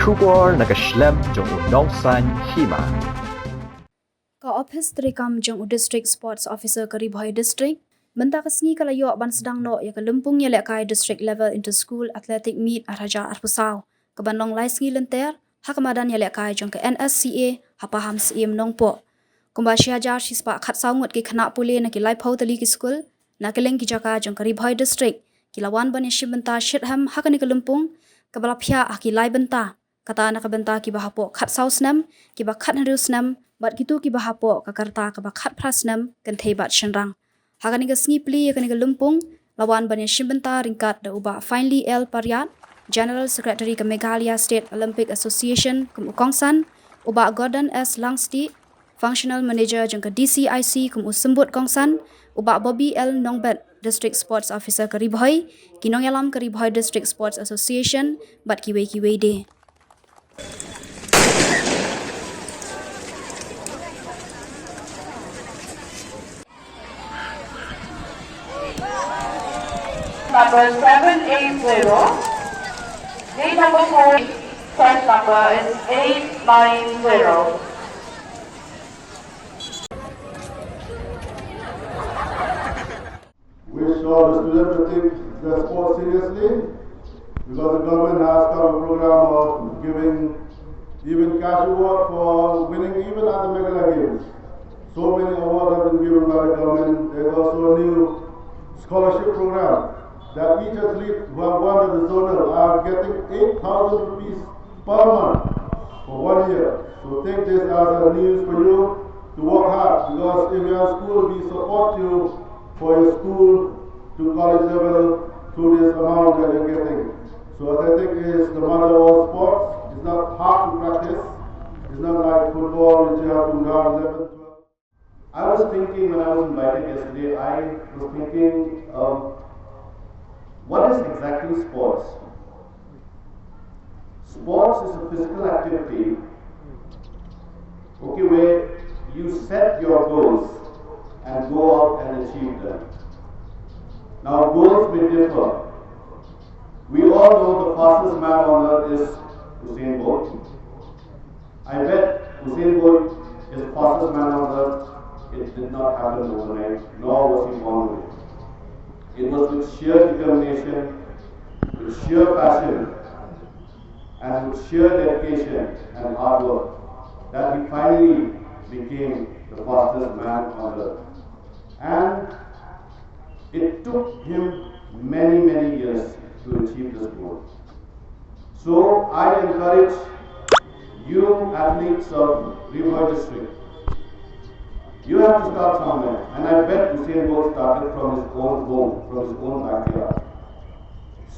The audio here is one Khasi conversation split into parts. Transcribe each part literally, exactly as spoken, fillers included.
Khubor na ka shlem jong u nongsan hima. Ka ophis treikam jong u District Sports Officer ka Ri Bhoi District mynta ka sngi ka la ïoh ban sdang noh ïa ka lympung ïalehkai District Level Inter School Athletic Meet ar hajar arphew saw, ka ban long lai sngi lynter ha ka madan ïalehkai jong ka N S C A ha Pahamsyiem Nongpoh. Kumba shi hajar shispah khatsaw ngut ki khynnah pule na ki laiphew tylli ki skul na kylleng ki jaka jong ka Ri Bhoi District ki la wan ban ïashim bynta shitrhem ha kane ka lympung kaba la phiah ha ki lai bynta, kata na ka bynta kiba hapoh khatsaw snem, kiba khathynriew snem bad kito kiba hapoh ka rta kaba khatphra snem kynthei bad shynrang. Ha kane ka sngi plie ïa kane ka lympung la wan ban ïashim bynta ryngkat da u Bah Finely L Pariat, General Secretary ka Meghalaya State Olympic Association kum u kongsan, u Bah Gordon S Langstieh, Functional Manager jong ka D C I C kum u symbud kongsan, u Bah Bobby L Nongbet, District Sports Officer ka Ri Bhoi, ki nongïalam ka Ri Bhoi District Sports Association bad kiwei kiwei de. Number seven eight zero. Gate number four, first number is eight nine zero. We wish all the students to take the sport seriously, because the government has come a program of giving even cash award for winning even at the Meghalaya Games. So many awards have been given by the government. There's also a new scholarship program that each athlete who have won at the zonal are getting eight thousand rupees per month for one year. So take this as a news for you to work hard, because if you are in school, we support you for your school to college level through this amount that you're getting. So athletic is the mother of all sports. It's not hard to practice. It's not like football, which you have to run eleven, twelve. I was thinking when I was invited yesterday, I was thinking, um, what is exactly sports? Sports is a physical activity, okay, where you set your goals and go out and achieve them. Now, goals may differ. We all know the fastest man on earth is Usain Bolt. I bet Usain Bolt is the fastest man on earth. It did not happen overnight, nor was he born with it. It was with sheer determination, with sheer passion, and with sheer dedication and hard work that he finally became the fastest man on earth. And it took him many, many years to achieve this goal. So I encourage you athletes of Ri Bhoi District, you have to start somewhere. And I bet Usain Bolt started from his own home, from his own backyard.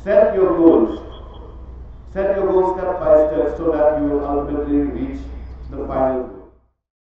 Set your goals. Set your goals step by step so that you will ultimately reach the final goal.